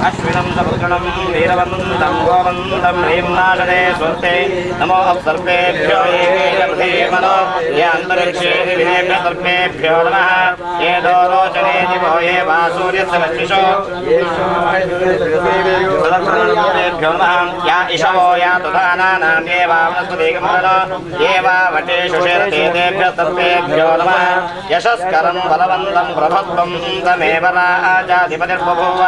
अश्विनं सपुत्रणं वीरवन्तं गोवन्तं ह्रीं नाशने स्वस्ते नमो अप्सर्पेभ्यो ये ये अन्तरिक्षे विनेभ्य सर्पेभ्यो नमः ये दोरोचने दिवो ये वा सूर्यस्य वक्षिषो सदर्पेभ्यो नमः या इषवो या तथानानां ये वा वनस्पतिकमलो ये वा वटेषु शेरते तेभ्यः सर्पेभ्यो नमः यशस्करं बलवन्तं प्रभत्वं तमेव राजाधिपतिर्बभूव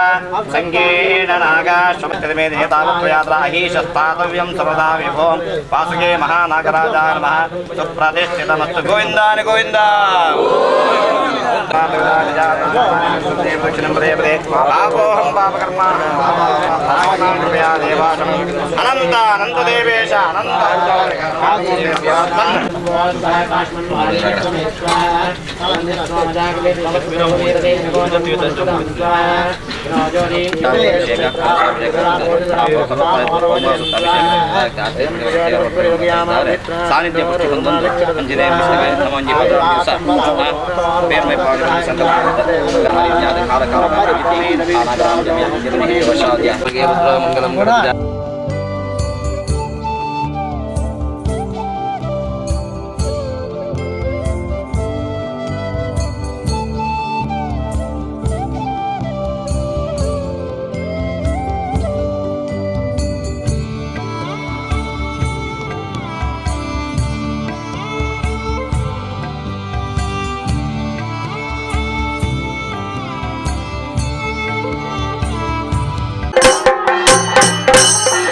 संगीण नागाश्वमस्तिमे तावत्त्वयात्रा अहीशस्तातव्यं सर्वदा विभो वासुके महानागराजाय नमः सुप्रतिष्ठितमस्तु गोविन्दानि गोविन्द पापोऽहं पापकर्मा कृपया देवाशं अनन्त अनन्तदेवेश अनन्त ಸಾನ್ನಿಧ್ಯ ಪುಷ್ಟಿ ಹೊಂದೊಂದು ಅಂಜನೇಯ ವಿಷ್ಣುವೇ ನಮೋಂಜಿ ದಿವಸ ಪೇರ್ಮೈ ಮಂಗಲಂ. Thank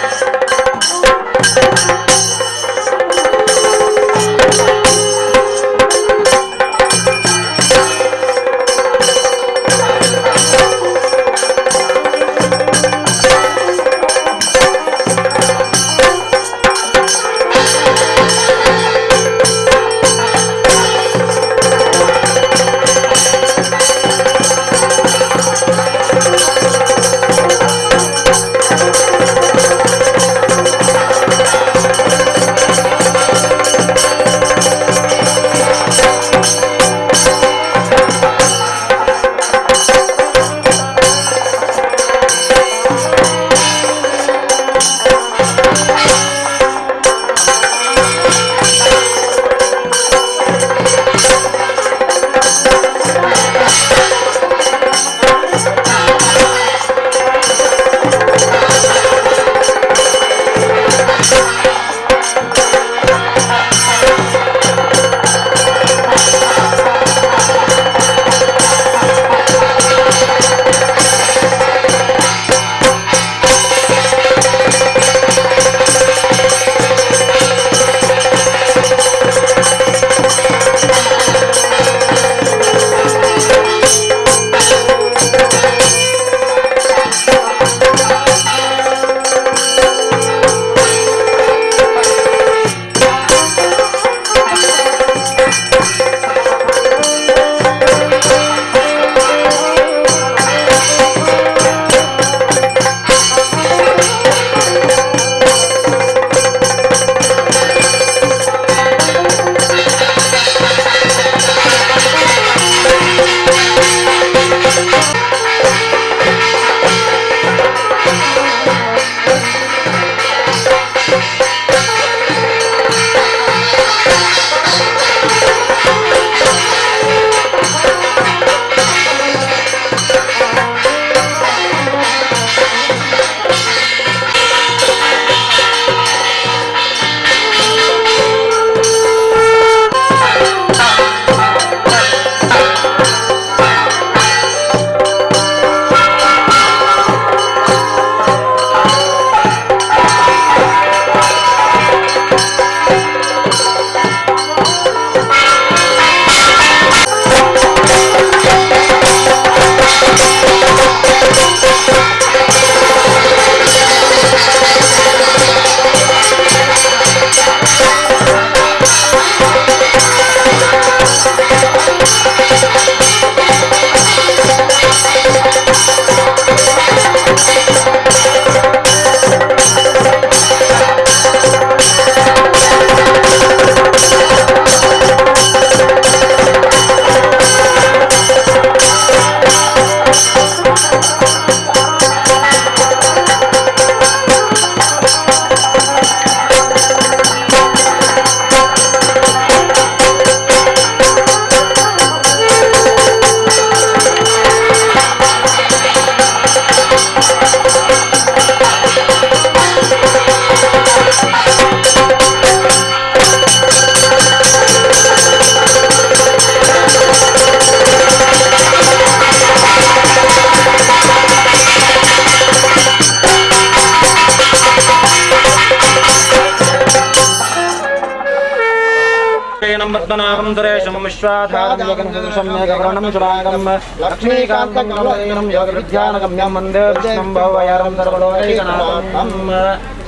पद्मनाभं सुरेशं विश्वाधारं जगन्सदृशं मेघवर्णं शुभाङ्गं लक्ष्मीकान्तं कमलनयनं योगविद्यानगम्यं वन्दे विष्णुं भवभयहरं सर्वलोकैकनाथं.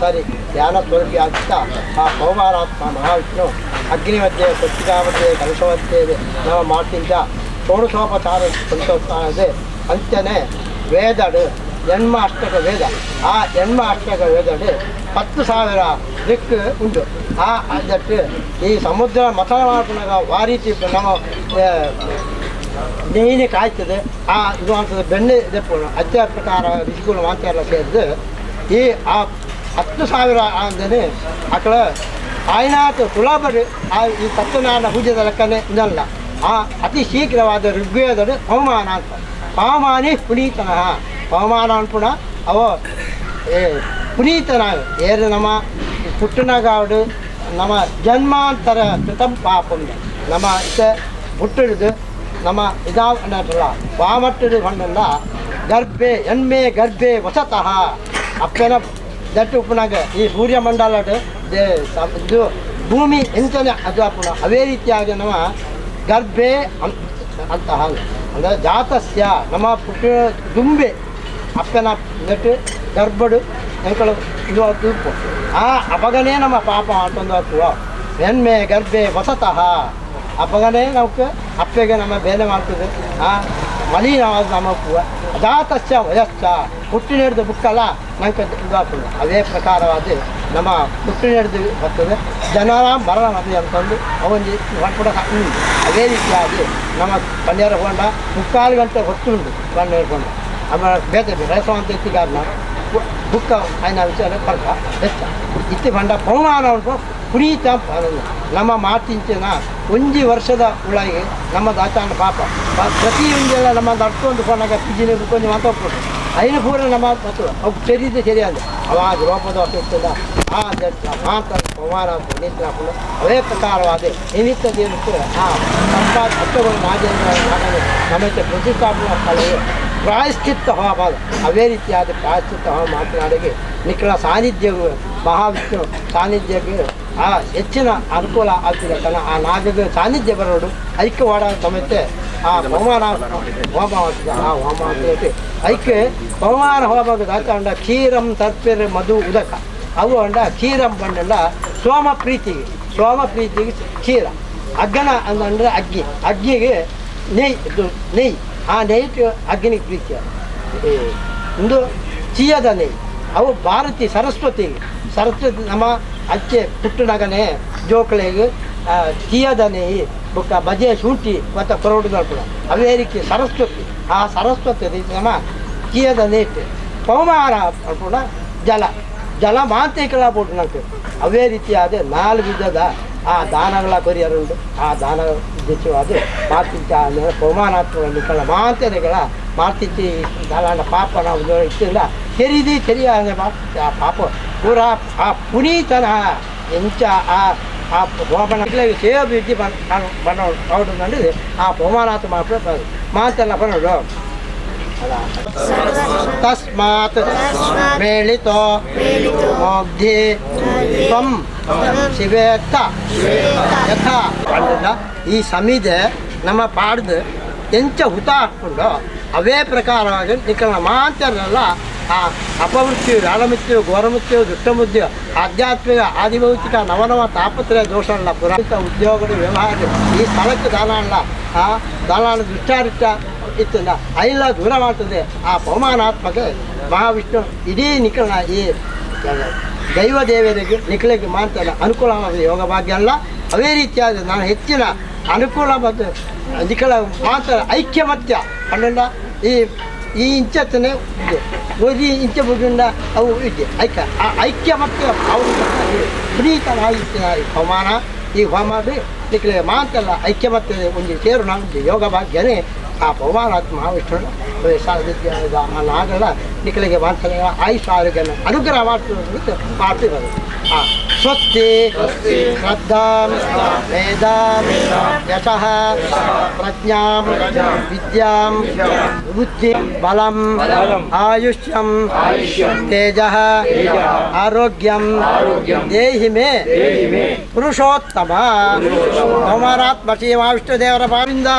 ಸರಿ ಧ್ಯಾನ ಸ್ವರೂಪಿಯಾಗಿದ್ದ ಆ ಪವಮಾನಾತ್ಮ ಮಹಾವಿಷ್ಣು ಅಗ್ನಿ ಮಧ್ಯೆ ಸ್ವಚ್ಛತಾ ಮಧ್ಯೆ ಕಲಶ ಮಧ್ಯೆ ನಾವು ಮಾಡ್ತಿದ್ದ ಷೋಡಶೋಪಚಾರ ಸಂತೋಷ ಅಂಚನೆ ವೇದಡು ಜನ್ಮ ಅಷ್ಟಕ ವೇದ ಆ ಜನ್ಮ ಅಷ್ಟಕ ವೇದಡು 10,000 ದಿಕ್ಕು ಉಂಟು. ಆ ಅದಕ್ಕೆ ಈ ಸಮುದ್ರ ಮಥನ ಮಾಡ್ಕೊಂಡಾಗ ಆ ರೀತಿ ನಮ್ಮ ನೆಯ್ನೆ ಕಾಯ್ತದೆ ಆ ಇದು ಅಂತದ ಬೆಣ್ಣೆ ದೆಪ್ಪು ಅದೇ ಪ್ರಕಾರ ಋಷಿಗಳು ಮಾತೆಲ್ಲ ಸೇರಿದು ಈ ಆ 10,000 ಅಂದರೆ ಅಕಳ ಆಯ್ನಾಥ ತುಲಾಬರು ಆ ಈ ಸತ್ಯನಾರಾಯಣ ಪೂಜೆದ ಲೆಕ್ಕನೆ ಇದಲ್ಲ. ಆ ಅತಿ ಶೀಘ್ರವಾದ ಋಗ್ವೇದದ ಪವಮಾನ ಅಂತ ಪವಮಾನಿ ಪುನೀತನಃ ಪವಮಾನ ಅನ್ಪುಣ ಅವ ಪುನೀತನ ಏರು ನಮ್ಮ ಪುಟ್ಟನಗಾಡು ನಮ್ಮ ಜನ್ಮಾಂತರ ಕೃತಂ ಪಾಪಂ ನಮ್ಮ ಇತ್ತ ಹುಟ್ಟಿಡ್ದು ನಮ್ಮ ಇದಾ ಅನ್ನಲ್ಲ ವಾಮಟ್ಟಿಡು ಹೊಂಡಲ್ಲ ಗರ್ಭೆ ಎನ್ಮೆ ಗರ್ಭೆ ವಸತಃ ಅಪ್ಪನ that ಉಪ್ಪುನಾಗ ಈ ಸೂರ್ಯಮಂಡಲ ಇದು ಭೂಮಿ ಎಂಚನೆ ಅದು ಅಪ್ಪುನ ಅದೇ ರೀತಿಯಾಗಿ ನಮ್ಮ ಗರ್ಭೆ ಅಂತಹ ಅಂದರೆ ಜಾತಸ್ಯ ನಮ್ಮ ಪುಟ್ಟ ದುಂಬೆ ಅಪ್ಪನ ನೆಟ್ಟು ಗರ್ಭಡು ಎಂಕಳು ಇದು ಉಪ್ಪು ಆ ಅಪಗನೇ ನಮ್ಮ ಪಾಪ ಆಟೊಂದು ಹಾಕುವ ಎನ್ಮೆ ಗರ್ಭೆ ವಸತಃ ಅಪಗನೇ ನಮ್ಗೆ ಅಪ್ಪಗೆ ನಮ್ಮ ಬೇಲೆ ಮಾಡ್ತದೆ ಆ ಮಲಿನವಾದ ನಮ್ಮ ಉಪ್ಪುವ ಜಾತಸ್ಯ ವಯಸ್ಸ ಹುಟ್ಟಿನ ಬುಕ್ಕಲ್ಲ ನಂಗೆ ಇದು ಆಗ್ತದೆ. ಅದೇ ಪ್ರಕಾರವಾದ ನಮ್ಮ ಹುಟ್ಟಿನ ಬರ್ತದೆ ಜನರ ಮರಣ ಮದುವೆ ಅಂತಂದು ಅವೊಂದು ಕೂಡ ಅದೇ ರೀತಿಯಾಗಿ ನಮ್ಮ ಪನ್ನೇರ ಹೋಂಡ 3/4 ಗಂಟೆ ಹೊತ್ತುಂಟು ಪನ್ನೇರು ಹೋಂಡ ಆಮೇಲೆ ಬೇತೆ ರಸವಂತ ಇತ್ತಿಗಾರನ ಬುಕ್ಕ ಆಯ್ನ ವಿಚಾರ ಪರ್ಕ ಹೆಚ್ಚ ಇತ್ತಿ ಬಂಡ ಪವಮಾನ ಉಂಟು ಪುನೀತ ನಮ್ಮ ಮಾತಿಂಚಿನ ಒಂಜಿ ವರ್ಷದ ಒಳಗೆ ನಮ್ಮ ದಾಚಾನ ಪಾಪ ಪ್ರತಿ ಒಂಜೆಲ್ಲ ನಮ್ಮ ನಡ್ಕೊಂಡು ಕೊಂಡಾಗ ಪಿಜಿನ ಕೊಂಚ ಮಾತಾಡ್ಕೊಂಡು ಐನು ಪೂರ ನಮ್ಮ ಮತ್ತು ಅವು ಸರಿದೆ ಸರಿಯಾದ ಅವಾಗ ರೋಪದ ಇರ್ತದ ಆ ಮಾತ ಪವಮಾನ ಪುನೀತನ ಅವೇ ಪ್ರಕಾರವಾದ ನಿಮಿತ್ತ ದೇವಕ್ಕೆ ಆ ಸಂಪಾದ ಹತ್ತುಗಳು ನಾಗೇಂದ್ರ ನಾಗನೇ ನಮಗೆ ಪ್ರತಿಷ್ಠಾಪನಾ ಸ್ಥಳವು ಪ್ರಾಯಶ್ಚಿತ್ತ ಹೋಮ ಅವೇ ರೀತಿಯಾದ ಪ್ರಾಯಶ್ಚಿತ್ತ ಹೋಮ ಮಾತನಾಡಿಗೆ ನಿಖರ ಸಾನ್ನಿಧ್ಯವು ಮಹಾವಿಷ್ಣು ಸಾನ್ನಿಧ್ಯಕ್ಕೆ ಆ ಹೆಚ್ಚಿನ ಅನುಕೂಲ ಆಗ್ತದೆ. ತನ್ನ ಆ ನಾಗದ ಸಾನ್ನಿಧ್ಯ ಬರೋಡು ಐಕ್ಯವಾಡ ಸಮೇತ ಆ ಪವಮಾನ ಹೋಮ ಆಗ್ತದೆ. ಆ ಹೋಮ ಅಂತ ಐಕ್ಯ ಪವಮಾನ ಹೋಮದ ಅಂಡ ಕ್ಷೀರಂ ತರ್ಪಿರ್ ಮಧು ಉದಕ ಅವು ಅಂಡ ಕ್ಷೀರಂ ಬಂಡೆಲ್ಲ ಸೋಮ ಪ್ರೀತಿಗೆ ಸೋಮ ಪ್ರೀತಿಗೆ ಕ್ಷೀರ ಅಗ್ಗನ ಅಂದರೆ ಅಗ್ಗಿ ಅಗ್ಗಿಗೆ ನೆಯ್ ಇದು ನೆಯ್ ಆ ನೆಯ್ಗೆ ಅಗ್ನಿಗೆ ಪ್ರೀತಿಯ ಒಂದು ಚೀಯದ ನೆಯ್ ಅವು ಭಾರತಿ ಸರಸ್ವತಿಗೆ ಸರಸ್ವತಿ ನಮ್ಮ ಅಚ್ಚೆ ಪುಟ್ಟನಗನೇ ಜೋಕಳಿಗೆ ಚೀಯದ ನೆಯ್ ಬೊಕ್ಕ ಬಜೆ ಶುಂಠಿ ಮತ್ತು ಕೊರಡುಗಳು ಕೂಡ ಅವೇ ರೀತಿ ಸರಸ್ವತಿ ಆ ಸರಸ್ವತಿ ರೀತಿ ನಮ್ಮ ಚೀಯದ ನೆಯ್ಟ್ ಪವಮಾನ ಕೂಡ ಜಲ ಜಲ ಮಾಂತ್ರಿಕಲ ಬೋಟು ಅವೇ ರೀತಿಯಾದ 4 ವಿಧದ ಆ ದಾನಗಳ ಕೊರಿಯರುಂಡು ಆ ದಾನ ಉದ್ದೇಶವಾದ ಮಾತಿಂಚ ಪವಮಾನಾತ್ಮ ನಿಕಲ ಮಾಂತ್ಯಗಳ ಮಾತಿಂಚಿ ದಾಲಾಂಡ ಪಾಪ ನಾವು ಇತ್ತಿಲ್ಲ ತೆರಿದಿ ತೆರಿಯ ಆ ಪಾಪ ಪೂರ ಆ ಪುನೀತನ ಎಂಚ ಆ ಆ ಹೋಮನ ಸೇವೆ ಬಿದ್ದಿ ಬಣ್ಣ ಅವಡು ಆ ಪವಮಾನಾತ್ಮ ಮಾತೆಲ್ಲ ಬನ್ನೋಡು. ತಸ್ಮಾತ್ ಮೇಳಿತೋ ಮೋಗ್ಧಿ ತ್ವಂ ಶಿವೇತ್ತ ಯಥಾ ಪಂಡದ ಈ ಸಮಿದೆ ನಮ್ಮ ಪಾಡ್ದು ಎಂಚ ಹುತ ಹಾಕ್ಕೊಂಡು ಅವೇ ಪ್ರಕಾರವಾಗಿ ನಿಖಲ ಮಾಂತರಲ್ಲ ಆ ಅಪಮೃತ್ಯು ವ್ಯಾಳಮೃತ್ಯು ಘೋರಮೃತ್ಯು ದುಷ್ಟಮೃತ್ಯು ಆಧ್ಯಾತ್ಮಿಕ ಆದಿಭೌತಿಕ ನವನವ ತಾಪತ್ರಯ ದೋಷ ಅಲ್ಲ ಪುರಾತ ಉದ್ಯೋಗದ ವ್ಯವಹಾರ ಈ ಸ್ಥಳಕ್ಕೆ ದಾನ ಅಲ್ಲ ಆ ದಾನ ದುಷ್ಟಾರಿಷ್ಟ ಇತ್ತಲ್ಲ ಐಲ್ಲ ದೂರ ಮಾಡ್ತದೆ ಆ ಪವಮಾನಾತ್ಮಕ ಮಹಾವಿಷ್ಣು ಇಡೀ ನಿಖಲ ಈ ದೈವ ದೇವರಿಗೆ ನಿಖಲಿಗೆ ಮಾಂತಲ್ಲ ಅನುಕೂಲವಾದ ಯೋಗ ಭಾಗ್ಯ ಅಲ್ಲ. ಅದೇ ರೀತಿಯಾದ ನಾನು ಹೆಚ್ಚಿನ ಅನುಕೂಲ ಮತ್ತು ನಿಖಲ ಮಾತ್ರ ಐಕ್ಯಮತ್ಯ ಪಂಡ ಈ ಈ ಇಂಚತ್ತನೆ ಓದಿ ಇಂಚ ಬುಡ್ಡ ಅವು ಇದೆ ಐಕ್ಯ ಆ ಐಕ್ಯಮತ್ಯ ಅವರು ಪುನೀತನಾಗಿತ್ತಿನ ಈ ಪವಮಾನ ಈ ಹೋಮ ನಿಖಲ ಮಾತಲ್ಲ ಐಕ್ಯಮತ್ಯ ಒಂದು ಸೇರು ನಾವು ಯೋಗ ಭಾಗ್ಯನೇ ಆ ಪವಮಾನಾತ್ಮ ಮಹಾವಿಷ್ಣು ನಾಗಲ್ಲ ನಿಕ್ಕಲಿಗೆ ವಾಂಛ ಆಯುಷ್ ಆರೋಗ್ಯ ಅನುಗ್ರಹ ಮಾಡ್ತೀವಿ ಮಾಡ್ತೀವಿ. ಸ್ವಸ್ತಿ ಶ್ರದ್ಧಾಂ ವೇದಾಂ ಯಶಃ ಪ್ರಜ್ಞಾಂ ವಿದ್ಯಾಂ ಬುದ್ಧಿ ಬಲಂ ಆಯುಷ್ಯಂ ತೇಜಃ ಆರೋಗ್ಯಂ ದೇಹಿ ಮೇ ಪುರುಷೋತ್ತಮ ಕೌಮಾರಾತ್ಮ ಶ್ರೀ ಮಹಾವಿಷ್ಣು ದೇವರ ಭಾವಿಂದ.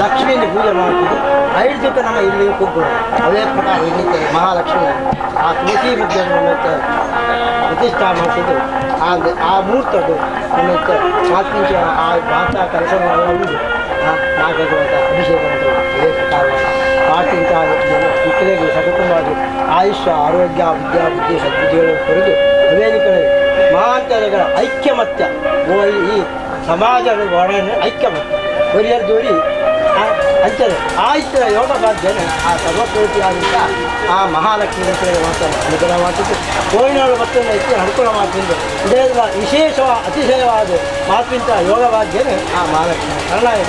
ಲಕ್ಷ್ಮಿಯನ್ನು ಪೂಜೆ ಮಾಡ್ತಿದ್ದು ಐದು ನಮ್ಮ ಇಲ್ಲಿ ಕುಗ್ಗುರು ಅದೇ ಪ್ರಕಾರ ಇಲ್ಲಿ ಮಹಾಲಕ್ಷ್ಮಿ ಆ ತುಳಸಿ ಮಧ್ಯೆ ಪ್ರತಿಷ್ಠಾ ಮಾಡ್ತಿದ್ದು ಆ ಆ ಮೂರ್ತದ್ದು ನಮ್ಮ ಮಾತಿಂಚ ಆ ಮಾತಾ ಕೆಲಸ ಉಂಟು ನಾಗದೇವತ ಅಭಿಷೇಕ ಅದೇ ಪ್ರಕಾರ ಮಾಡ್ತಿಂತ ಮಕ್ಕಳಿಗೆ ಸಕುಟುಂಬವಾಗಿ ಆಯುಷ್ಯ ಆರೋಗ್ಯ ವಿದ್ಯಾ ಬುದ್ಧಿ ಸದ್ಬುದ್ಧಿಗಳು ಕೊರದು ಅವೇದಿಕಗಳು ಮಹಾಂತರಗಳ ಐಕ್ಯಮತ್ಯ ಈ ಸಮಾಜದ ಒಡನೆ ಐಕ್ಯಮತ್ಯ ಒರಿಯರ್ದೋರಿ ಅಂತಾರೆ ಆಯ್ತರ ಯೋಗ ಬಾಧ್ಯನ ಆ ಸರ್ವಪೂರ್ತಿಯಾದಂಥ ಆ ಮಹಾಲಕ್ಷ್ಮಿ ಮಾತ್ರ ಅನುಗ್ರಹ ಮಾಡ್ತಿದ್ದು ಕೋಯಿನಾಳು ಮತ್ತೊಂದು ಹೆಚ್ಚಿನ ಅನುಕೂಲ ಮಾಡ್ತಿದ್ದು ಇದೇ ವಿಶೇಷ ಅತಿಶಯವಾದ ಮಾತಿಂತ ಯೋಗ ಭಾಗ್ಯನ ಆ ಮಹಾಲಕ್ಷ್ಮಿ ಶರಣಾಯ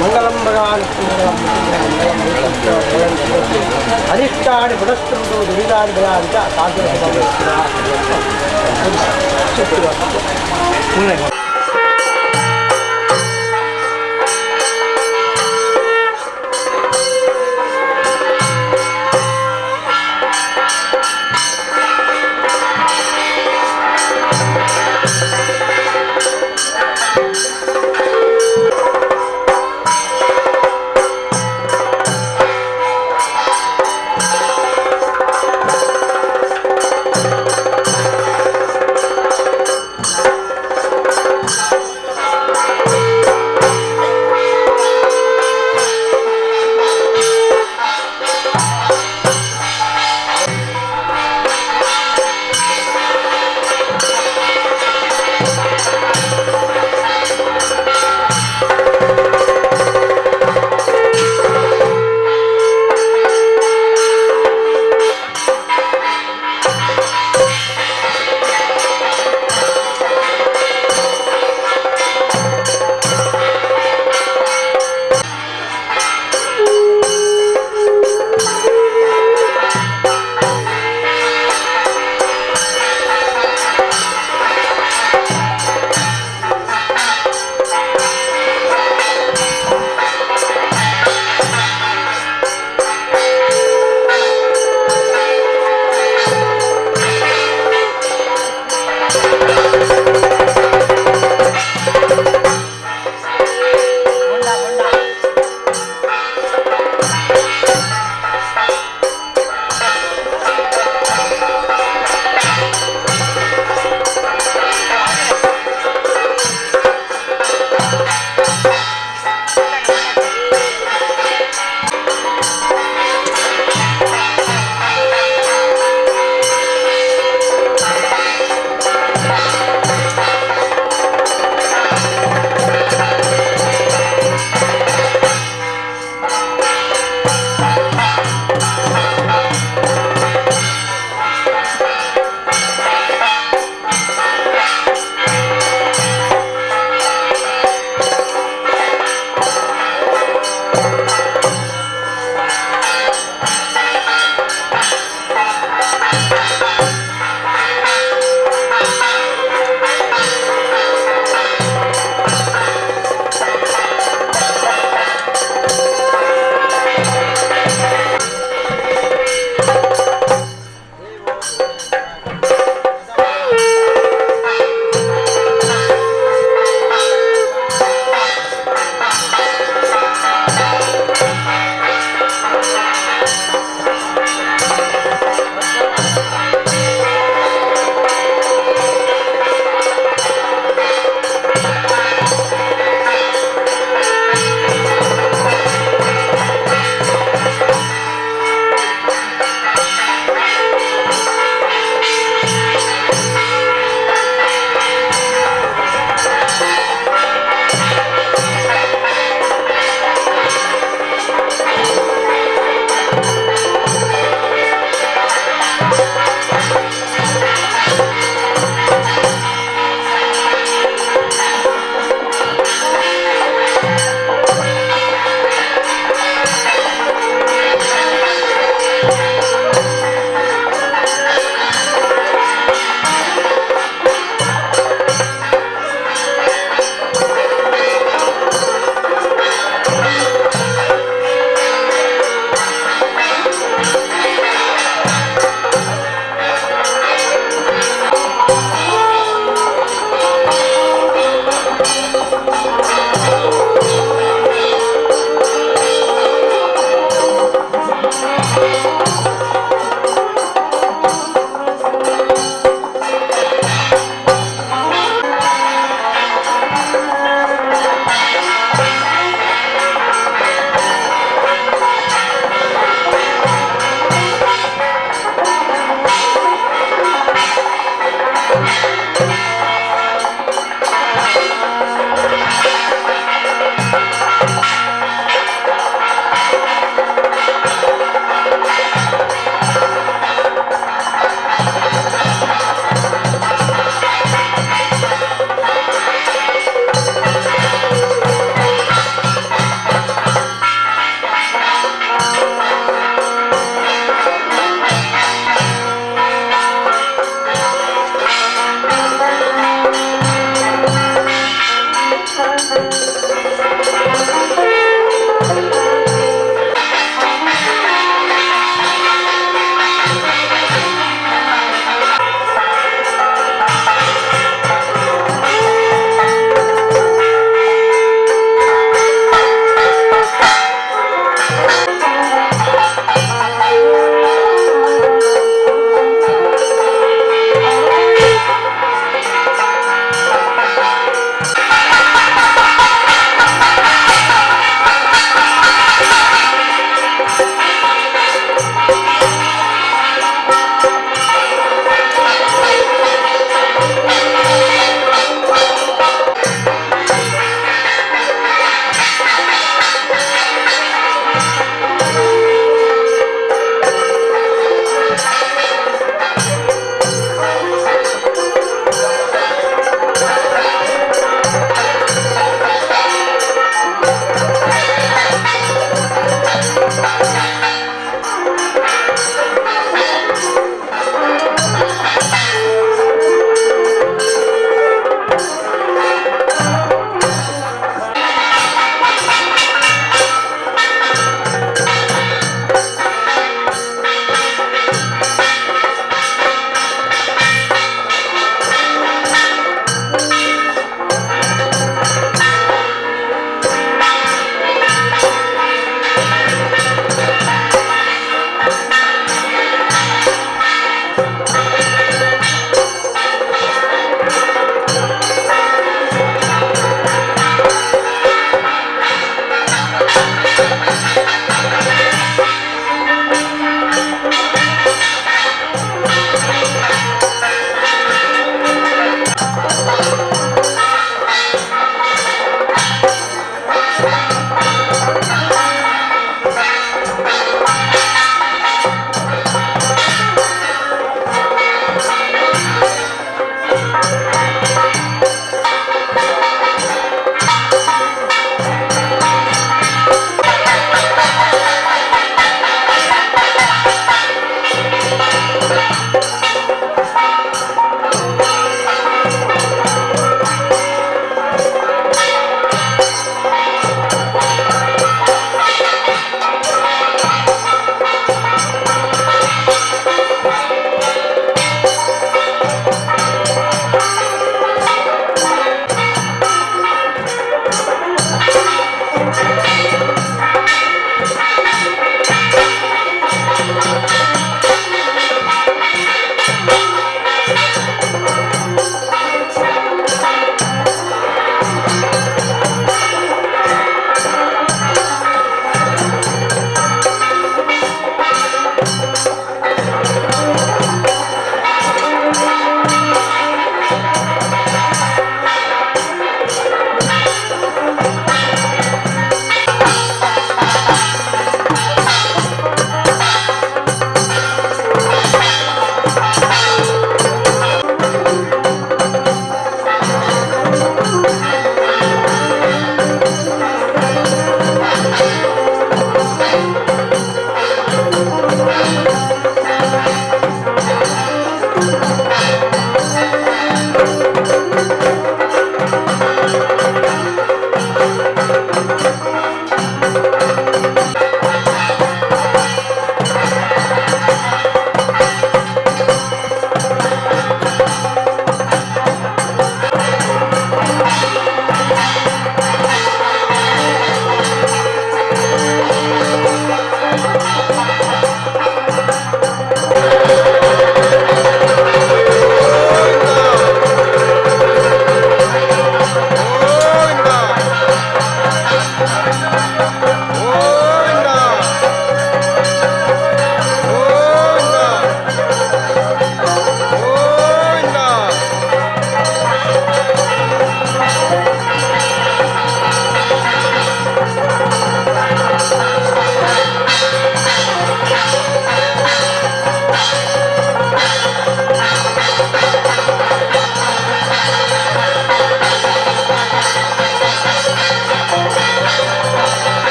ಮಂಗಲಂ ಭಗವಾನ್ ಮಂಗಲಂ ಅನಿಷ್ಟಾನಿ ಪುನಸ್ತುಂಟು ದುರಿತಾನಿ ಬಲ ಅಂತ ಸಾಧ್ಯ.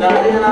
ಿ.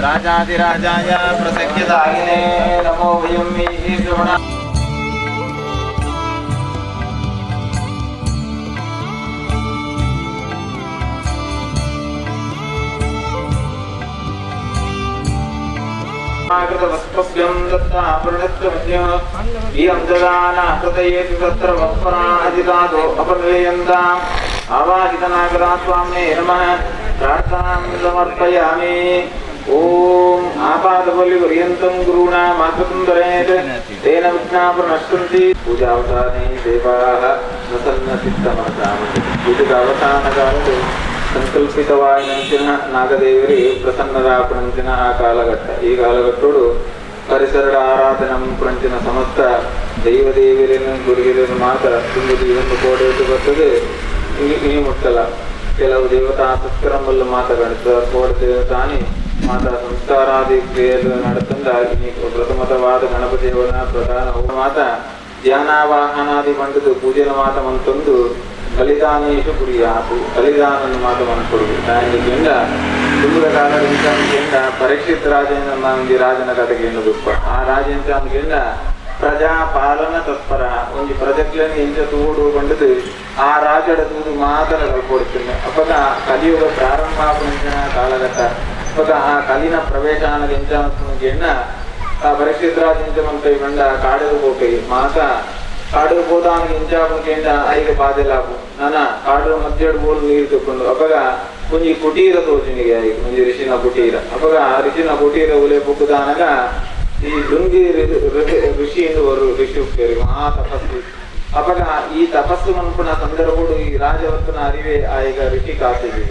ರಾಜಾಧಿರಾಜಾಯ ಪ್ರಸಖ್ಯದಾಯಿನೇ ನಮೋ ವಯಂ ಶ್ರವಣ. कृतवस्त्वभ्यं दत्ता प्रणित्वमन्यः इयं ददानाकृतयेति तत्र वक्पराजितादो अपनयन्ताम् आवाहितनागरास्वामिने नमः. प्रार्थनां समर्पयामि. ॐ आपादबलिपर्यन्तं गुरूणामाकृतं तेन विघ्नाः प्रणश्यन्ति. पूजावसाने देवाः प्रसन्नचित्तमनसां पूजकावसानकाले ಸಂಕಲ್ಪಿತವಾಯಿನಂಚಿನ ನಾಗದೇವರಿ ಪ್ರಸನ್ನರಾಪಣಂಚಿನ ಆ ಕಾಲಘಟ್ಟ. ಈ ಕಾಲಘಟ್ಟೋಡು ಪರಿಸರದ ಆರಾಧನೆ ಪುರಂಚಿನ ಸಮಸ್ತ ದೈವದೇವಿಯರನ್ನು ಗುರುಗಿರನ್ನು ಮಾತ್ರ ತುಂಬುದು ಒಂದು ಕೋಡೆಯಿಟ್ಟು ಬರ್ತದೆ. ಈ ಮುಟ್ಟಲ ಕೆಲವು ದೇವತಾ ಸತ್ಕರಂಬಲ್ಲ ಮಾತ ಗಣಿತ ಕೋಡ ದೇವತಾನಿ ಮಾತಾ ಸಂಸ್ಕಾರಾದಿ ಕ್ರಿಯೆಯನ್ನು ನಡೆತಂದ ಪ್ರಥಮತವಾದ ಗಣಪತಿಯವನ ಪ್ರಧಾನ ಮಾತ ಧ್ಯಾನಾವಾಹನಾದಿ ಬಂಡದು ಪೂಜೆನ ಮಾತ ಮಂತೊಂದು ಬಲಿದಾನೇಶು ಕುರಿಯಾತು ಬಲಿದಾನನ್ನು ಮಾತ ಮನಕೊಡುದು. ತಾಯಿಗೆ ತುಂಬದ ಕಾಲದಿಂದ ಪರೀಕ್ಷಿತ್ ರಾಜನ ಒಂಜಿ ರಾಜನ ಕತೆಗೆ ಎನ್ನುದುಪ್ಪ. ಆ ರಾಜ ಎಂತ ಪ್ರಜಾ ಪಾಲನ ತತ್ಪರ ಒಂಜಿ ಪ್ರಜೆಕ್ಲನ್ನು ಎಂಚ ತೂಡು ಬಂಡದು ಆ ರಾಜಡ ತೂದು ಮಾತ್ರ ಕಲ್ಪೊಡುತ್ತೇನೆ. ಅಪಗ ಕಲಿಯುಗ ಪ್ರಾರಂಭ ಆಪುನಂಚಿನ ಕಾಲಘಟ್ಟ. ಅಪಗ ಆ ಕಲಿನ ಪ್ರವೇಶ ಅನ್ನೋದು ಎಂಚ ಎಣ್ಣ ಆ ಪರೀಕ್ಷಿತ್ ರಾಜ ಎಂಚ ಮಂತ ಬಂಡ ಕಾಡದು ಪೋಪೆ ಮಾತ ಕಾಡು పోదాను ఇంచాపుకేంట ఐక బాధలాపు నాన్న కాడు మధ్యడు బోలు నీరు తెక్కుండు. అప్పగా కొంచెం కుటీర తోచింది కొంచెం రిషిన కుటీర. అప్పగా రిషిన కుటీర ఉలే పొక్కుదానగా ఈ లుంగి ఋషి ఋషి పేరు మహా తపస్సు. అప్పగా ఈ తపస్సు అనుకున్న సందర్భుడు ఈ రాజవర్తన అరివే ఆ యొక్క ఋషి కాసేది.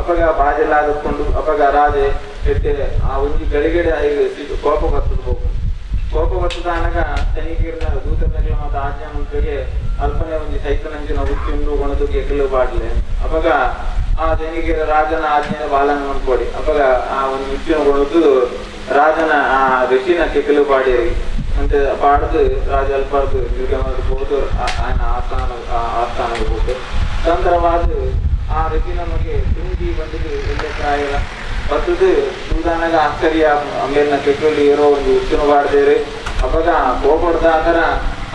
అప్పగా బాధలాదుಕೊಂಡು అప్పగా రాజే పెట్టే ఆ ಒಂಜಿ ಗಳಿಗೆಡೆ ಐಗ ಕೋಪ ಬರ್ತದೆ ಹೋಗು. ಕೋಪ ಬರ್ತದಾನಗ ತನಿಖೀರ್ನ ದೂತನಗಳ ಮಾತ ಆಜ್ಞಾ ಮಂತ್ರಿಗೆ ಅಲ್ಪನೆ ಒಂಜಿ ಸೈತನಂಚಿನ ಉಚ್ಚಿಂಡು ಕೊಣದು ಕೆಕಲು ಬಾಡ್ಲೆ. ಅಪಗ ಆ ತನಿಖೀರ ರಾಜನ ಆಜ್ಞೆನ ಬಾಲನ ಮನ್ಕೊಡಿ. ಅಪಗ ಆ ಒಂದು ಉಚ್ಚಿನ ಕೊಣದು ರಾಜನ ಆ ಋಷಿನ ಕೆಕಲು ಪಾಡಿರಿ ಅಂತ ಪಾಡ್ದು ರಾಜ ಅಲ್ಪಾರ್ದು ಹೋದು ఆయన ಆಸ್ಥಾನ ಆಸ್ಥಾನಕ್ಕೆ ಹೋದು ತಂತ್ರವಾದ ಆ ಋಷಿ ನಮಗೆ ತುಂಗಿ ಬಂದಿದ್ದು ಎಲ್ಲೇ ಪ್ರಾಯ ಬತ್ತದು ಸೂದಾನಾಗ ಆಶ್ಚರ್ಯ ಅಮ್ಮೇಲಿನ ಕೆಟ್ಟಲ್ಲಿ ಏರೋ ಒಂದು ಉಚ್ಚಿನ ಬಾಡ್ದೇರಿ. ಅವಾಗ ಕೋಪಡ್ದಾಗರ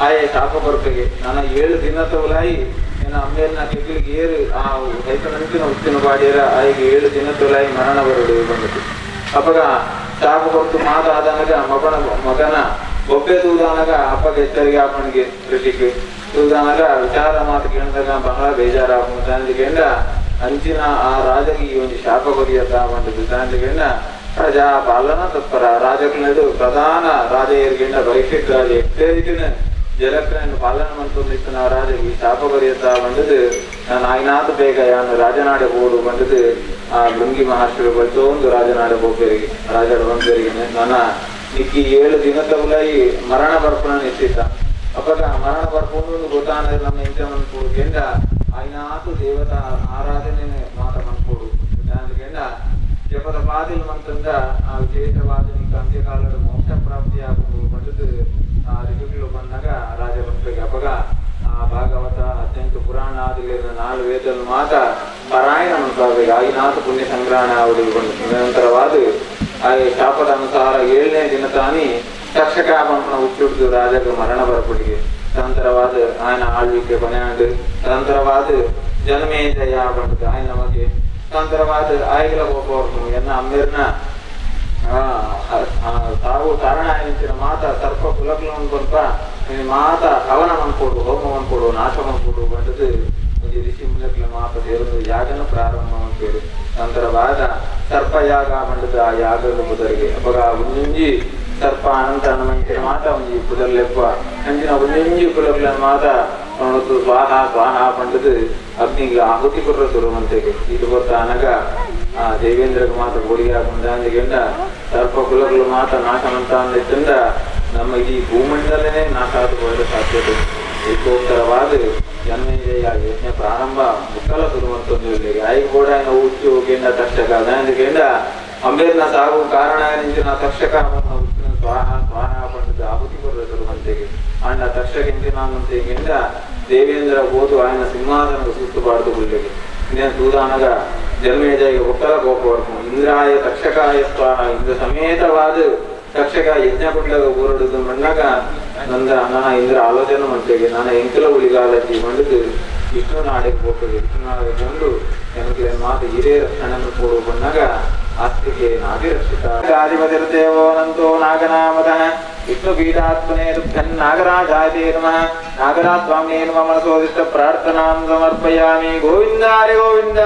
ಆಯೆ ಶಾಪ ಬರ್ಪೆಗೆ ನಾನು 7 ದಿನ ತೋಲಾಯಿ ನನ್ನ ಅಮ್ಮೇಲಿನ ಕೆಟ್ಟಲಿಗೆ ಏರು ಆ ರೈತನಂಚಿನ ಉಚ್ಚಿನ ಬಾಡಿಯರ ಆಯೆಗೆ 7 ದಿನ ತೋಲಾಯಿ ಮರಣ ಬರಡು ಬಂದಿತು. ಅವಾಗ ಶಾಪ ಕೊಟ್ಟು ಮಾತಾದನಗ ಮಗನ ಮಗನ ಬೊಬ್ಬೆ ತೂದಾನಗ ಅಪ್ಪಗೆ ಎಚ್ಚರಿಕೆ ಆಪಣಿಗೆ ಋಷಿಗೆ ತೂದಾನಗ ವಿಚಾರ ಮಾತು ಕೇಳಿದಾಗ ಬಹಳ ಬೇಜಾರಾಗ ಅಂಚಿನ ಆ ರಾಜಗೆ ಈ ಒಂದು ಶಾಪ ಕೊರಿಯತ್ತ ಬಂದದ್ದು. ದಾನಿಗೆಂಡ ಪ್ರಜಾ ಪಾಲನ ತತ್ಪರ ರಾಜಕುಲದು ಪ್ರಧಾನ ರಾಜ ಪರೀಕ್ಷಿತ್ ರಾಜ ಎತ್ತೇರಿನ ಜಲಕ್ರನ್ನು ಪಾಲನ ಮಂತೊಂದಿತ್ತು ರಾಜಗೆ ಈ ಶಾಪ ಕೊರಿಯತ್ತ ಬಂದದ್ದು. ನಾನು ಆಯ್ನಾಥ ಬೇಗ ಯಾನು ರಾಜನಾಡೆ ಹೋಡು ಬಂದದ್ದು. ಆ ಭೃಂಗಿ ಮಹರ್ಷಿಗಳು ಬರ್ತೊಂದು ರಾಜನಾಡೆ ಹೋಗ್ಬೇರಿಗೆ ರಾಜಡ ಬಂಬೇರಿಗೆ ನನ್ನ ನಿಕ್ಕಿ 7 ದಿನ ತಗುಲಾಯಿ ಮರಣ ಬರ್ಪಣ ನಿಶ್ಚಿತ. ಅಪ್ಪಗ ಮರಣ ಬರ್ಪುಂಡು ಗೊತ್ತಾನ ನಮ್ಮ ಇಂಚ ಮನ್ಪುಡು ಗೆಂಡ అయినాತು ದೇವತ ಆರಾಧನೆ ಮಾತ ಮನ್ಪೋಡು. ಗೆಂಡ ಜಪದ ಬಾದಿಲ್ ಮಂತಂದ ಆ ವಿಶೇಷವಾದ ನಿಕ್ಕ ಅಂತ್ಯಕಾಲದ ಮೋಕ್ಷ ಪ್ರಾಪ್ತಿ ಆಗುವುದು ಬಂದದ್ದು. ಆ ಋಷಿಗಳು ಬಂದಾಗ ರಾಜ ಬಂದ್ರಿಗೆ ಅಪ್ಪಗ ಆ ಭಾಗವತ 18 ಪುರಾಣ ಆದಿಲಿನ 4 ವೇದలు ಮಾತ ಪಾರಾಯಣ ಮಂತಾಗ అయినాತು ಪುಣ್ಯ ಸಂಗ್ರಹಣ ಆಗುದು ನಿರಂತರವಾದ ಆ ಶಾಪದ ಅನುಸಾರ 7ನೇ ದಿನ ತಾನಿ ತಕ್ಷಕ ಬಂಪನ ಹುಚ್ಚುಡ್ದು ರಾಜಗ ಮರಣ ಬರಪಡಿಗೆ ತಂತ್ರವಾದ ఆయన ಆಳ್ವಿಕೆ ಕೊನೆಯಾಂಡು ತಂತ್ರವಾದ ಜನಮೇಜಯ ಬಂಡದು ఆయన ನಮಗೆ ತಂತ್ರವಾದ ಆಯ್ಗಲ ಕೋಪ ಎನ್ನ ಅಮ್ಮೇರ್ನ ತಾವು ಕಾರಣ ಆಯ್ತಿನ ಮಾತ ಸರ್ಪ ಕುಲಕ್ಲನ್ ಬಂಪ ಮಾತ ಹವನ ಮನ್ಕೊಡು ಹೋಮ ಮನ್ಕೊಡು ನಾಶ ಮನ್ಕೊಡು ಬಂಡದು ಒಂಜಿ ಋಷಿ ಮುಲಕ್ಲ ಮಾತ ಸೇರದು ಯಾಗನ ಪ್ರಾರಂಭ ಅಂತೇಳಿ ನಂತರವಾದ ಸರ್ಪಯಾಗ ಬಂಡದು. ಆ ಯಾಗದ ಬುದರಿಗೆ ಅವಾಗ ಒಂಜಿ ಸರ್ಪ ಅನಂತ ಹನುಮಂತಿನ ಮಾತ ಒಂಜಿ ಪುದರ್ಲೆಪ್ಪ ಅಂಚಿನ ಒಂಜಿ ಕುಲಕ್ಲ ಮಾತ ಸ್ವಾಹ ಸ್ವಾಹ ಪಂಡದು ಅಗ್ನಿಗೆ ಆಹುತಿ ಕೊಡ್ರ ಸುರುವಂತೆಗೆ ಇದು ಗೊತ್ತ ಅನಗ ಆ ದೇವೇಂದ್ರಗ ಮಾತ ಗೋಳಿಗೆ ಗೆಂಡ ಸರ್ಪ ಕುಲಗಳು ಮಾತ ನಾಶಮಂತ ಅಂದಿತ್ತಂದ ನಮ್ಮ ಈ ಭೂಮಂಡಲನೇ ನಾಶ ಆದ ಸಾಧ್ಯತೆ. ಏಕೋತ್ತರವಾದ ಜನ್ಮೇಜಯ ಯಜ್ಞ ಪ್ರಾರಂಭ ಮುಕ್ಕಲ ಸುರುವಂತೊಂದು ಐದು ಕೂಡ ಹುಚ್ಚು ಗೆಂಡ ತಕ್ಷಕ ಗೆಂಡ ಅಂಬೇರ್ನ ಸಾಗು ಕಾರಣ ನಿಂಚಿನ ತಕ್ಷಕ ಸ್ವಾಹ ಸ್ವಾಹ ಪಂಡದ ಆಹುತಿ ಕೊಡ್ರ ಸುರುವಂತೆಗೆ ಅಂಡ ತಕ್ಷಕ ಇಂಚಿನ ದೇವೇಂದ್ರ ಹೋದು ఆయన సింహాసనకు ಸುತ್ತುಬಾರ್ದು ಗುಳ್ಳೆಗೆ ಇನ್ನೇನು ತೂದಾನಗ ಜನ್ಮೇಜಯ ಒಕ್ಕಲ ಕೋಪವರ್ಮ ಇಂದ್ರಾಯ ತಕ್ಷಕಾಯ ಸ್ವಾಹ ಇಂದ್ರ ಸಮೇತವಾದ ತಕ್ಷಕ ಯಜ್ಞಕುಂಡದ ಊರುಡುದು ಮಣ್ಣಗ ನಂದ ನನ್ನ ಇಂದ್ರ ಆಲೋಚನೆ ಮಂತ್ರಿಗೆ ನಾನು ಎಂಕಲ ಉಳಿಗಾಲಜಿ ಮಂಡಿದು ವಿಷ್ಣು ನಾಡಿಗೆ ಹೋಗ್ತದೆ. ವಿಷ್ಣು ನಾಡಿಗೆ ಬಂದು ಎಂಕಲೆ ಮಾತು ಹಿರೇ ರಕ್ಷಣೆ ಕೊಡು ಬಣ್ಣಗ ಆಸ್ತಿಗೆ ನಾಭಿರಕ್ಷಿತ ಆಧಿಪತಿರ್ದೇವೋ ನಂತೋ ನಾಗನಾಮತಃ ವಿಷ್ಣು ಪೀಠಾತ್ಮನೇ ತುಭ್ಯಂ ನಾಗರಾಜಾಯತೆ ನಮಃ. ನಾಗರಾಜ ಸ್ವಾಮಿನೇ ನಮಃ. ಮನಸೋದಿಷ್ಟ ಪ್ರಾರ್ಥನಾಂ ಸಮರ್ಪಯಾಮಿ. ಗೋವಿಂದ ಹರಿ ಗೋವಿಂದ.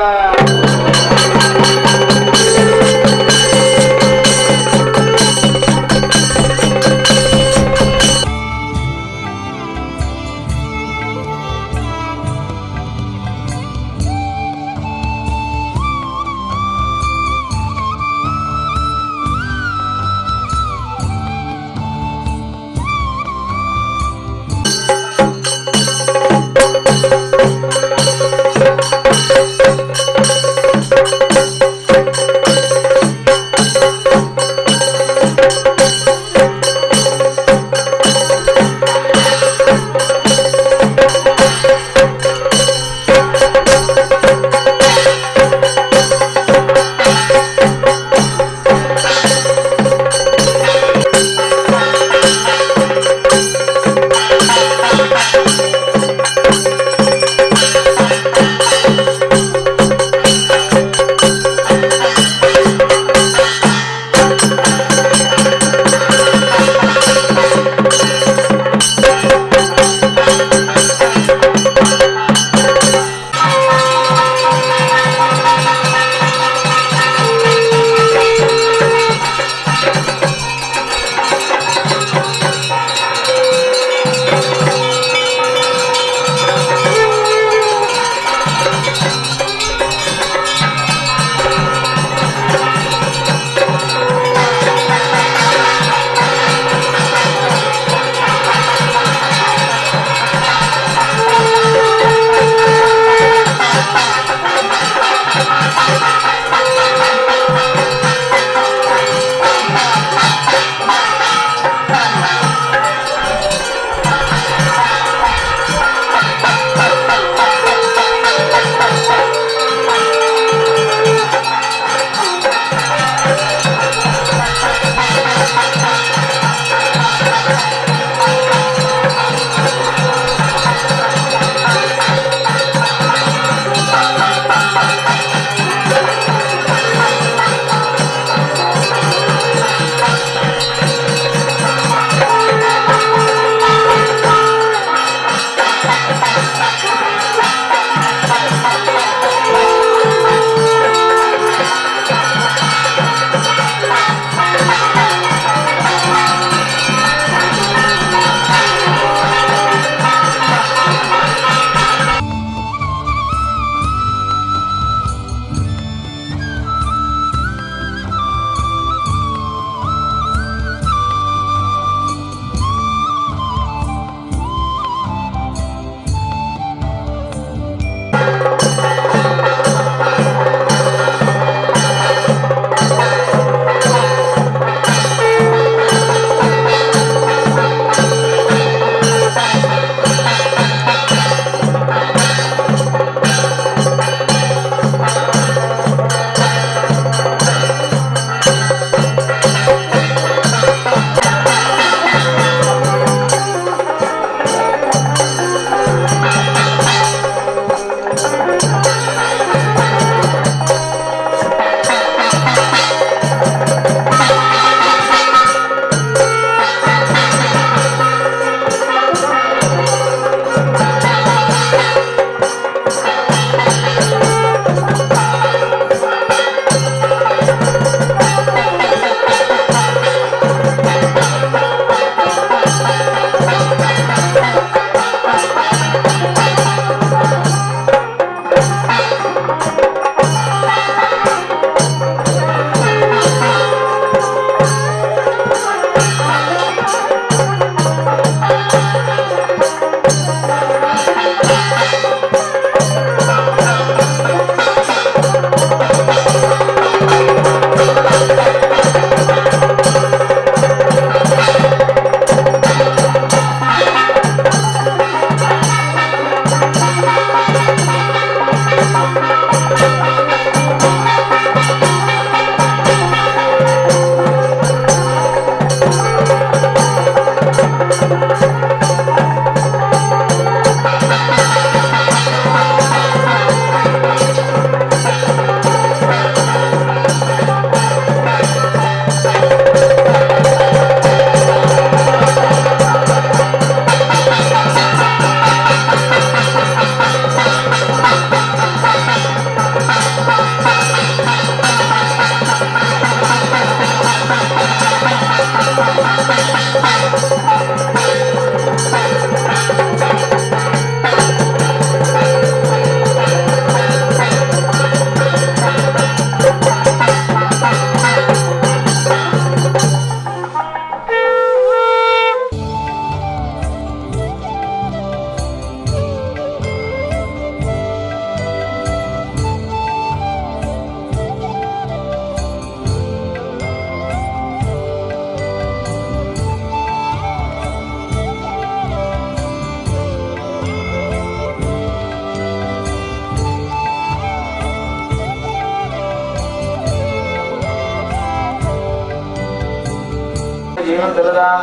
जीवन्तरदां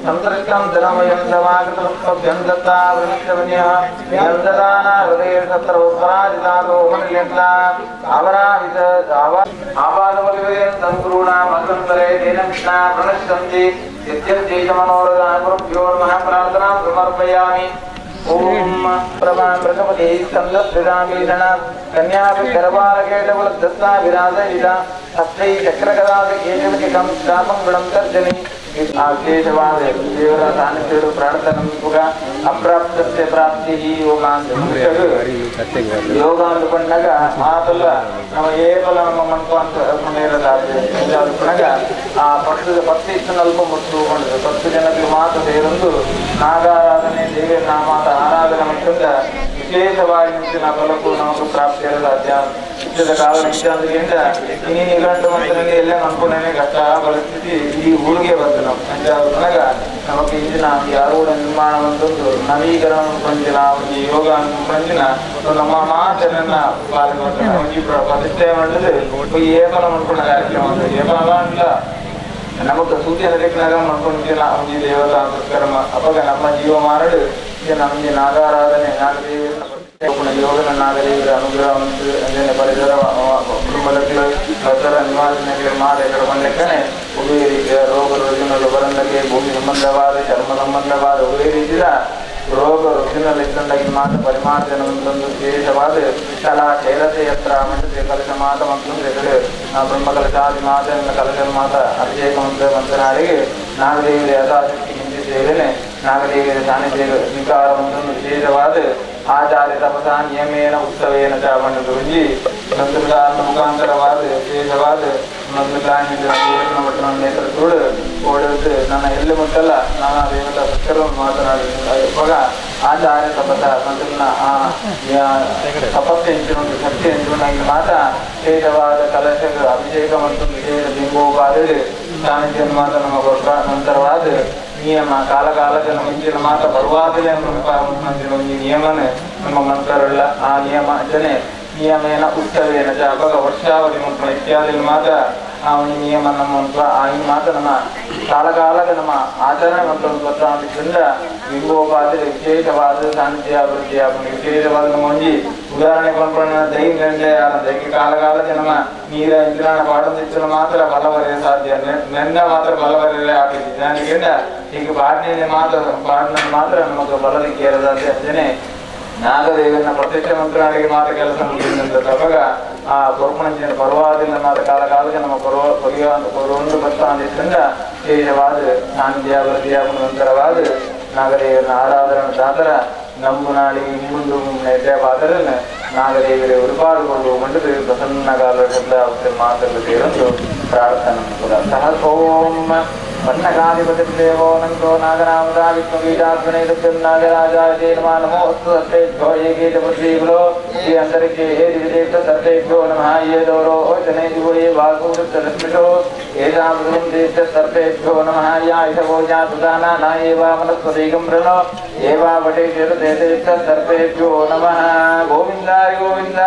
संतृष्टं धनमयं दमाकृतमुक्तभ्यं दत्तावृणित्यमन्यः यं ददाना हृदये तत्र उपराजितादोपनिर्यन्ता आवराहित आपादपतिवयं तङ्क्रूणामसन्तरे तेन कृष्णा प्रणश्यन्ति नित्यं गुरुभ्यो नमः प्रार्थनां समर्पयामि। ओम प्रभां प्रगपति स्कन्दस्थितामीषण कन्याभिगर्भालकेटकुलदत्ता विराजयिता हस्तै चक्रगदादिकेशवकिकं शापं गुणं तर्जनि विशेषवाद ದೇವರ ಸಾನ್ನಿಧ್ಯಡು ಪ್ರಾರ್ಥನೆ ಅಪ್ರಾಪ್ತಸ್ಯ ಪ್ರಾಪ್ತಿ ಯೋಗಾಂತ ಯೋಗ ಅಂದುಕೊಂಡಾಗ ಮಾತಲ್ಲ ನಮ್ಮ ಏಪಲ ನಮ್ಮ ಮನ್ಕು ಅಂತ ಇರೋದಾದ್ರೆ ಆ ಪಕ್ಷದ ಪತ್ತಿ ಇಷ್ಟು ಮುಟ್ಟು 10 ಜನಕ್ಕೆ ಮಾತು ಸೇರೊಂದು ನಾಗಾರಾಧನೆ ದೇವಿಯ ನಾಮಾತ ಆರಾಧನೆ ಮತ್ತೊಂದ ವಿಶೇಷವಾಗಿ ಮುಂಚಿನ ಫಲಕ್ಕೂ ನಮಗೂ ಪ್ರಾಪ್ತಿ ಇರೋದಾಧ್ಯ. ಇಷ್ಟದ ಕಾಲ ನಿಂತ ನೀನು ನಿಘಂಟು ಮಂತ್ರನಲ್ಲಿ ಎಲ್ಲ ಅನ್ಕೊಂಡೇನೆ ಕಷ್ಟ ಪರಿಸ್ಥಿತಿ ಈ ಊರಿಗೆ ಬಂತು ನಾವು ಅಂದಾಗ ನಮಗೆ ಇಂದಿನ ಯಾರೂಢ ನಿರ್ಮಾಣ ಒಂದೊಂದು ನವೀಕರಣ ಪಂಜಿನ ಒಂದು ಯೋಗ ಪಂಜಿನ ನಮ್ಮ ಮಾತನ್ನ ಪಾಲನೆ ಪ್ರತಿಷ್ಠೆ ಮಾಡಿದ್ರೆ ಏಕಲ ಮಾಡ್ಕೊಂಡ ಕಾರ್ಯಕ್ರಮ ಏಕಲ ಅಂತ ನಮಗ್ ಸೂರ್ಯ ನದಿಕ್ನಾಗ ಮಾಡ್ಕೊಂಡಿಲ್ಲ ಒಂದು ದೇವತಾ ಕರ್ಮ ಅವಾಗ ನಮ್ಮ ಜೀವಮಾನಡು ನಮಗೆ ನಾಗಾರಾಧನೆ ನಾಗದೇವಿಯ ಯೋಗನ ನಾಗದೇವಿಯ ಅನುಗ್ರಹ ಪರಿಸರ ಕುಟುಂಬದ ಪರಿಸರ ನಿವಾಸನೆಗೆ ಮಾತೆಗಳ ಬಂದಕ್ಕನೆ ಉಭಯ ರೀತಿಯ ರೋಗ ರುಜಿನಗಳು ಬರಂದಕ್ಕೆ ಭೂಮಿ ಸಂಬಂಧವಾದ ಚರ್ಮ ಸಂಬಂಧವಾದ ಉಭಯ ರೀತಿಯ ರೋಗ ರುಜಿನಗಳಿದ್ದಂದಾಗಿ ಮಾತು ಪರಿಮಾರ್ಜನ ಒಂದು ವಿಶೇಷವಾದ ಕಲಾ ಶೈಲತೆ ಯತ್ರ ಮಂಡತೆ ಕಲಶ ಮಾತ ಮತ್ತು ಬ್ರಹ್ಮ ಕಲಶಾದಿ ಮಾತ ಕಲಶ ಮಾತ ಅಭಿಷೇಕ ಮಂತ್ರ ಮಂತ್ರನಾಡಿಗೆ ನಾಗದೇವಿಯ ಯಥಾಶಕ್ತಿ ಹಿಂದೆ ಸೇವನೆ ನಾಗದೇವಿಯ ಸಾನ್ನಿಧ್ಯ ಸ್ವೀಕಾರ ಒಂದೊಂದು ವಿಶೇಷವಾದ ಆಚಾರ್ಯ ತಪಸ ನಿಯಮೇನ ಉತ್ಸವೇನ ಚ ಬಣ್ಣದ ರುಜಿ ತಂತ್ರಗಾರನ ಮುಖಾಂತರವಾದ ವಿಶೇಷವಾದ ನೇತೃತ್ವಡು ಓಡಿದ್ದು ನನ್ನ ಎಲ್ಲಿ ಮುಟ್ಟಲ್ಲ ನಾನಾ ದೇವತಾ ಸತ್ಕರವನ್ನು ಮಾತನಾಡಿದ ಇವಾಗ ಆಚಾರ್ಯ ತಪಸ ಮಂತ್ರನ ಆ ತಪಸ್ಸೆ ಎಂಚಿನ ಶಕ್ತಿ ಎಂಚಿನಾಗಿ ಮಾತ ವಿಶೇಷವಾದ ಕಲಶ ಅಭಿಷೇಕ ಮತ್ತು ವಿಶೇಷ ಬಿಂಬೋಪಾದಿಡು ಸಾನ್ನಿಧ್ಯ ಮಾತ ನಮ್ಮ ಕೊಟ್ಟ ನಂತರವಾದ ನಿಯಮ ಕಾಲ ಕಾಲಕ್ಕೆ ಮುಂಚಿನ ಮಾತ ಬರುವಾಗಲೇ ಒಂದು ನಿಯಮನೇ ನಮ್ಮ ಮಂತ್ರಲ್ಲ ಆ ನಿಯಮ ಜನೆ ನಿಯಮೇನ ಉತ್ಸವೇನ ಚ ಅವಾಗ ವರ್ಷಾವಧಿ ಮುಟ್ಟ ಇತ್ಯಾದಿ ಮಾತ್ರ ಆ ಒಂದು ನಿಯಮ ನಮ್ಮ ಆ ಈ ಮಾತ ನಮ್ಮ ಕಾಲ ಕಾಲಕ್ಕೆ ನಮ್ಮ ಆಚರಣೆ ಮತ್ತು ಬಿಂಬೋಪಾದಿ ವಿಶೇಷವಾದ ಸಾನ್ನಿಧ್ಯ ಅಭಿವೃದ್ಧಿ ವಿಶೇಷವಾದ ನಮ್ಮ ಒಂಜಿ ಉದಾಹರಣೆ ಕೊಂಡ್ಕೊಂಡ ದೈ ದೈಕ ಕಾಲ ಕಾಲಕ್ಕೆ ನಮ್ಮ ನೀರ ಇಂದ್ರಾಣ ಪಾಡದಿಚ್ಚಲು ಮಾತ್ರ ಬಲ ಬರೆಯ ಸಾಧ್ಯ ನೆಂದ ಮಾತ್ರ ಬಲ ಬರೆಯಲೇ ಆಗ್ತದೆ ನನಗೆ ಈಗ ಪಾಡನೆ ಮಾತ್ರ ಪಾಡಿನ ಮಾತ್ರ ನಮಗೆ ಬಲದಿಕ್ಕೆ ಇರೋದಾದ್ರೆ ಅಂಜನೆ ನಾಗದೇವನ ಪ್ರತ್ಯಕ್ಷ ಮಂತ್ರಾಳಿಗೆ ಮಾತ್ರ ಕೆಲಸ ಮುಗಿದಂತ ಅವಾಗ ಆ ಪೊರ್ಪಣಂಚಿನ ಪರ್ವಾದಿಲ್ಲ ಮಾತ್ರ ಕಾಲ ಕಾಲಕ್ಕೆ ನಮ್ಮ ಪರ್ವ ಪರ್ವ ಬರ್ತಾ ಅಂದಿದ್ದರಿಂದ ವಿಶೇಷವಾದ ಸಾನ್ನಿಧ್ಯ ವೃದ್ಧಿಯ ನಂತರವಾದ ನಾಗದೇವನ ಆರಾಧನೆ ದಾತರ ನಂಬು ನಾಳಿ ಮುಂದು ಎಡ್ಡೆ ಪಾತ್ರನ ನಾಗದೇವರ ಉರುಪಾಡುಕೊಂಡು ಮಂಡದು ಪ್ರಸನ್ನ ಕಾಲ ಶಬ್ದ ಮಾತಲ್ಲಿ ಸೇರೊಂದು ಪ್ರಾರ್ಥನೆ ಸಹ ಓಂ ಪನ್ನಗಾಧಿಪತಿರ್ದೇವೋ ನಂತೋ ನಾಗನಾಮದಾ ವಿಷ್ಣುಬೀಜಾತ್ಮನೇತುಭ್ಯಂ ನಾಗರಾಜಾಯ ತೇ ನಮಃ ನಮೋऽस्तु ಸರ್ವೇಭ್ಯೋ ये के च पृथ्वीकुलो ये अंतरिक्षे ये दिविदेभ्यः सर्वेभ्यो नमः ये दौरोचने दिवो ये वासुवृत्तरश्मिषो येषां पृथुं सर्वेभ्यो नमः या इषवो या सुदाना न ये वा वनस्पतिकं वृणो ये वा वटे चेततेभ्यः सर्वेभ्यो नमः गोविन्दाय गोविन्द।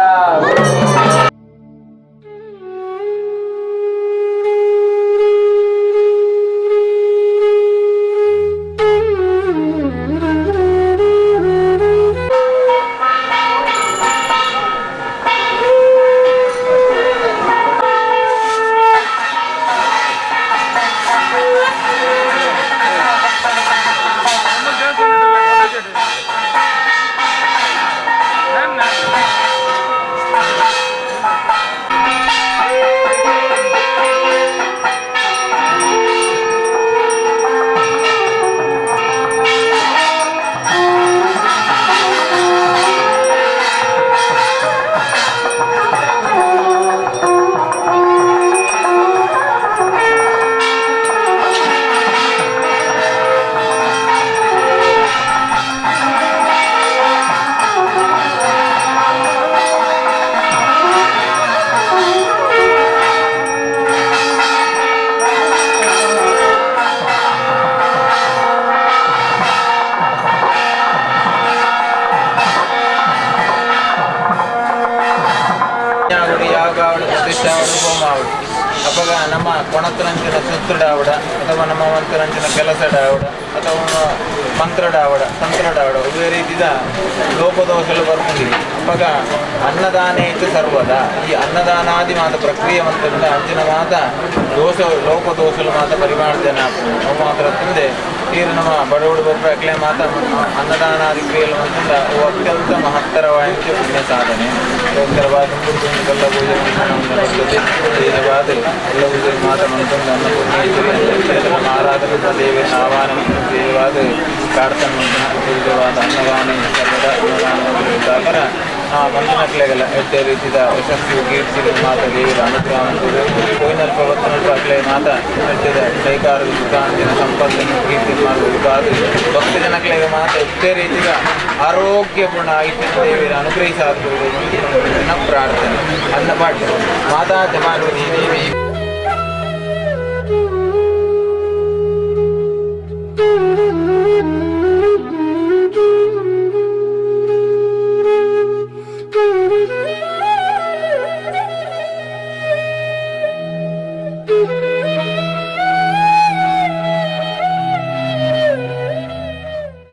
Thank ಅಪಗ ನಮ್ಮ ಕೊಣತನಂಚಿನ ಸುತ್ತುಡಾವಡ ಅಥವಾ ನಮ್ಮ ಮಂತನಂಚಿನ ಕೆಲಸಡಾವಡ ಅಥವಾ ಮಂತ್ರಡಾವಡ ತಂತ್ರಡಾವಡ ಒವ್ವೇ ರೀತಿದ ಲೋಪದೋಷಗಳು ಬರ್ಕೊಂಡಿವೆ. ಅಪಗ ಅನ್ನದಾನೇಚ ಸರ್ವದ ಈ ಅನ್ನದಾನಾದಿ ಮಾತ ಪ್ರಕ್ರಿಯೆ ಮಂತ್ರದ ಅಂಚಿನ ಮಾತ ದೋಷ ಲೋಪದೋಷలు ಮಾತ ಪರಿಮಾರ್ಜನ ಅವು ಮಾತ್ರ ತಂದೆ ತೀರ ನಮ್ಮ ಬಡವಡು ಬೊಬ್ಬ ಅಕ್ಲೆ ಮಾತ ಅನ್ನದಾನಾದಿ ಕ್ರಿಯೆಗಳು ಮಂತಂದ ಅವು ಅತ್ಯಂತ ಮಹತ್ತರವಾದ ಪುಣ್ಯ ಸಾಧನೆ. ಉತ್ತರವಾದ ಕಲ್ಲ ಪೂಜೆ ಪದ್ಧತಿ ದೇವಾದ ಎಲ್ಲ ಪೂಜೆ ಮಾತ ಮಂತಂದ ಅನ್ನಪೂರ್ಣೇಶ್ವರಿ ಕ್ಷೇತ್ರ ಆರಾಧನೆ ದೇವಿನ ಆಹ್ವಾನ ದೇವಾದ ಪ್ರಾರ್ಥನೆ ಪೂಜೆವಾದ ಅನ್ನದಾನ ಸರ್ವದ ಅನ್ನದಾನ ಆ ಮಂದಿನಕ್ಲೆಗೆಲ್ಲ ಎಡ್ಡೆ ರೀತಿದ ಯಶಸ್ಸು ಕೀರ್ತಿ ಮಾತ ದೇವಿರ ಅನುಗ್ರಹ ಮಂತುದು ಪೋಯಿನಲ್ಪ ಬತ್ತನಲ್ಪ ಅಕ್ಲೆ ಮಾತ ಎಡ್ಡೆದ ಕೈಕಾರದ ಸುಖಾಂತಿನ ಸಂಪತ್ತನ್ನು ಕೀರ್ತಿ ಮಾಡುವುದು. ಭಕ್ತ ಜನಕ್ಲೆಗೆ ಮಾತ ಎಡ್ಡೆ ರೀತಿದ ಆರೋಗ್ಯಪೂರ್ಣ ಆಯುಷ್ಯ ದೇವಿರ ಅನುಗ್ರಹಿಸಾದ ಪ್ರಾರ್ಥನೆ. ಅನ್ನಪಾಠ್ಯ ಮಾತಾ ಚ ಪಾರ್ವತಿ ದೇವಿ.